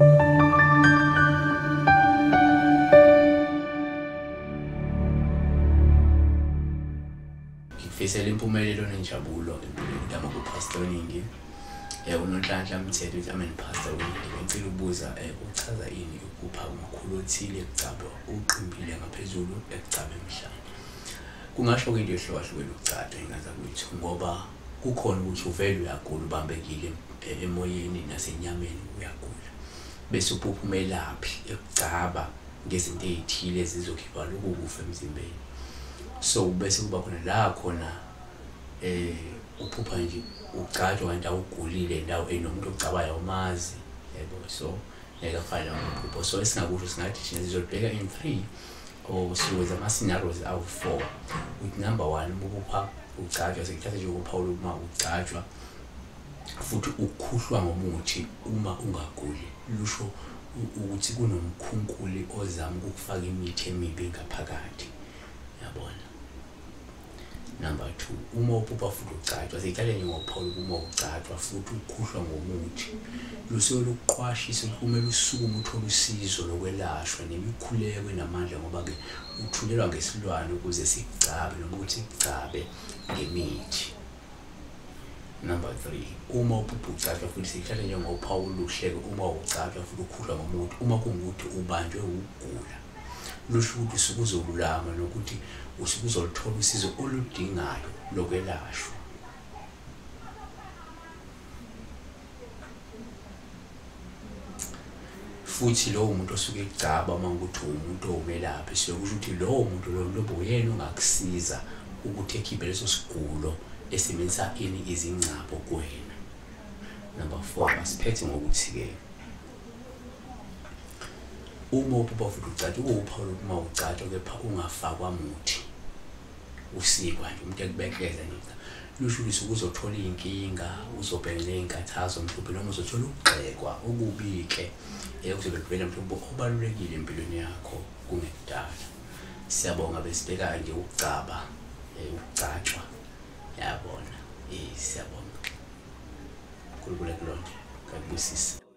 Ngikufisela impumelelo nenjabulo empilweni igama kuPastor Ningi. UNonhlanhla Mthetho uthi amen Pastor Ningi. Ngicela ukubuza uchaza ini ukupha umkhulu othile ekugcaba uqimbile ngaphezulu ekugcaba emhlane. Kungasho-ke into ehlukahlukene ukugcatshwa ingaza kwethu ngoba kukhona ukuthi uvele uyagula ubambekile emoyeni nasenyameni uyagula. Bese uphupha umelaphi ekugcaba ngezinto ey'thile ezizokhipha lokhu kufa emzimbeni. So bese kuba khona la khona uphupha nje ugcatshwa kanti awugulile indawo enomuntu ogcabayo awumazi, yebo. So ngeke afane lawo maphupho. So esingakusho singathi thina sizolibheka in 3 or siwenza ama-scenarios awu-4. Uthi number 1, uma uphupha ugcatshwa, sekuthatha nje ukuphawula uma ugcatshwa futhi ukukhuhlwa ngomuthi uma ungaguli, lusho ukuthi kunomkhunkuli ozama ukukufaka imithi emibi ngaphakathi, yabona. Number 2, uma uphupha futhi ugcatshwa, seyithathe nje ngophawula uma ugcatshwa futhi ukukhuhlwa ngomuthi, lusuke lukuqwashisa ukuthi kumele usukume uthole usizo lokwelashwa nemikhuleko enamandla, ngoba-ke uthulelwa ngesilwane ukuze sikugcabe noma ukuthi sikugcabe ngemithi. Number 3, uma uphupha ugcatshwa futhi seyithathe njengophawu oluhle-ke uma ugcatshwa futhi ukhuhlwa ngomuthi, uma kungukuthi ubanjwe ukugula, lusho ukuthi usuke uzolulama nokuthi usuke uzoluthola usizo oludingayo lokwelashwa. Futhi lowo muntu osuke egcaba uma ukuthi umuntu owumelaphi, suke kusho ukuthi lowo muntu loyo lobo uyena ongakusiza ukuthi ekhiphe leso sigulo esebenzisa ini izingcabo kuwena. Number 4, asiphethe ngokuthi-ke uma uphupha futhi ugcatshwa, kuwuphawu lokuthi uma ugcatshwa kepha ungafakwa muthi, usikwa nje umuntu ekubekeza nje, lusho ukuthi uzothola iy'nkinga, uzobhekana ney'nkathazo mhlawumbe noma uzothola ukugxekwa okubi-ke kuzobe kuvela mhlawumbe obalulekile empilweni yakho kungekudala. Siyabonga, besibheka nje ukugcaba, ukugcatshwa, yabona. Siyabonga. Unkulunkulu akulonde, akubusise.